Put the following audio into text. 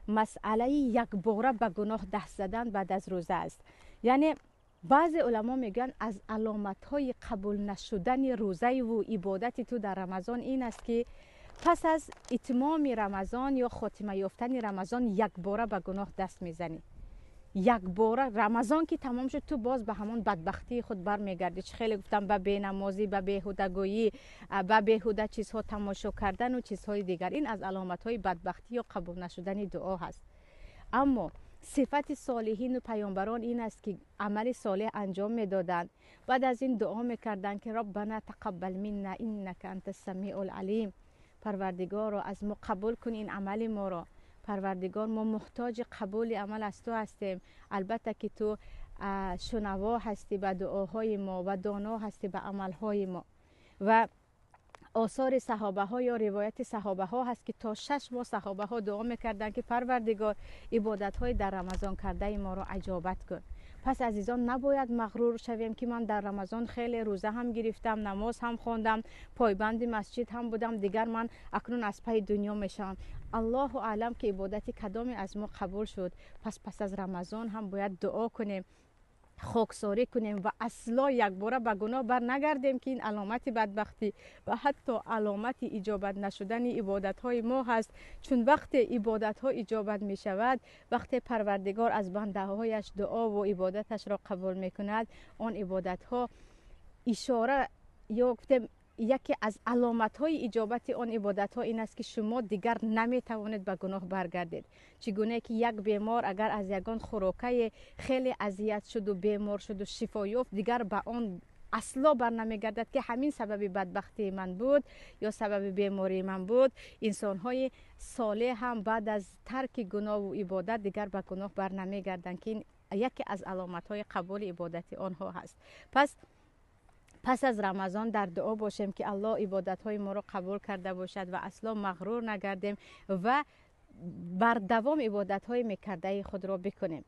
Масъалаи якбора ба гуноҳ даст задан баъд аз рӯза аст. Яъне баъзе уламо мегӯянд, аз аломатҳои қабул нашудани рӯзаиву ибодати ту дар Рамазон ин аст, ки пас аз итмоми Рамазон ё хотима ёфтани Рамазон якбора ба гуноҳ даст мезанӣ. Якбора Рамазон ки тамом шуд, ту боз ба ҳамон бадбахтии худ бармегардӣ. Чӣ хеле гуфтам, ба бенамозӣ, ба беҳудагӯӣ, ба беҳуда чизҳо тамошо кардану чизҳои дигар. Ин аз аломатҳои бадбахтӣ ё қабул нашудани дуо ҳаст. Аммо сифати солиҳину паёмбарон ин аст, ки амали солеҳ анҷом медоданд, баъд аз ин дуо мекарданд, ки «Роббана тақаббал минна иннака анта самиул алим», Парвардигоро, аз мо қабул кун ин амали моро. Парвардигор, мо муҳтоҷи қабули амал аз ту ҳастем. Албатта ки ту шунаво ҳастӣ ба дуоҳои мо ва доно ҳастӣ ба амалҳои мо. Ва осори саҳобаҳо ё ривояти саҳобаҳо ҳаст, ки то 6 моҳ саҳобаҳо дуо мекарданд, ки Парвардигор, ибодатҳои дар Рамазон кардаи моро аҷобат кун. Пас, азизон, набояд мағрур шавем, ки ман дар Рамазон хеле рӯза ҳам гирифтам, намоз ҳам хондам, пойбанди масҷид ҳам будам, дигар ман акнун аз пайи дунё мешавам. Аллоҳу аълам, ки ибодати кадоме аз мо қабул шуд. Пас аз Рамазон ҳам бояд дуо кунем, хоксорӣ кунем ва асло якбора ба гуноҳ бар нагардем, ки ин аломати бадбахтӣ ва ҳатто аломати иҷобат нашудани ибодатҳои мо ҳаст. Чун вақте ибодатҳо иҷобат мешавад, вақте Парвардигор аз бандаҳояш дуову ибодаташро қабул мекунад, он ибодатҳо ишора ё гуфтем, яке аз аломатҳои иҷобати он ибодатҳо ин аст, ки шумо дигар наметавонед ба гуноҳ баргардед. Чӣ гуна ки як бемор агар аз ягон хӯрокае хеле азият шуду бемор шуду шифо ёфт, дигар ба он асло барнамегардад, ки ҳамин сабаби бадбахтии ман буд ё сабаби бемории ман буд. Инсонҳои солеҳ ҳам баъд аз тарки гуноҳу ибодат дигар ба гуноҳ барнамегарданд, ки ин яке аз аломатҳои қабули ибодати онҳо ҳаст. Пас аз Рамазон дар дуо бошем, ки Аллоҳ ибодатҳои моро қабул карда бошад ва асло мағрур нагардем ва бардавом ибодатҳои мекардаи худро бикунем.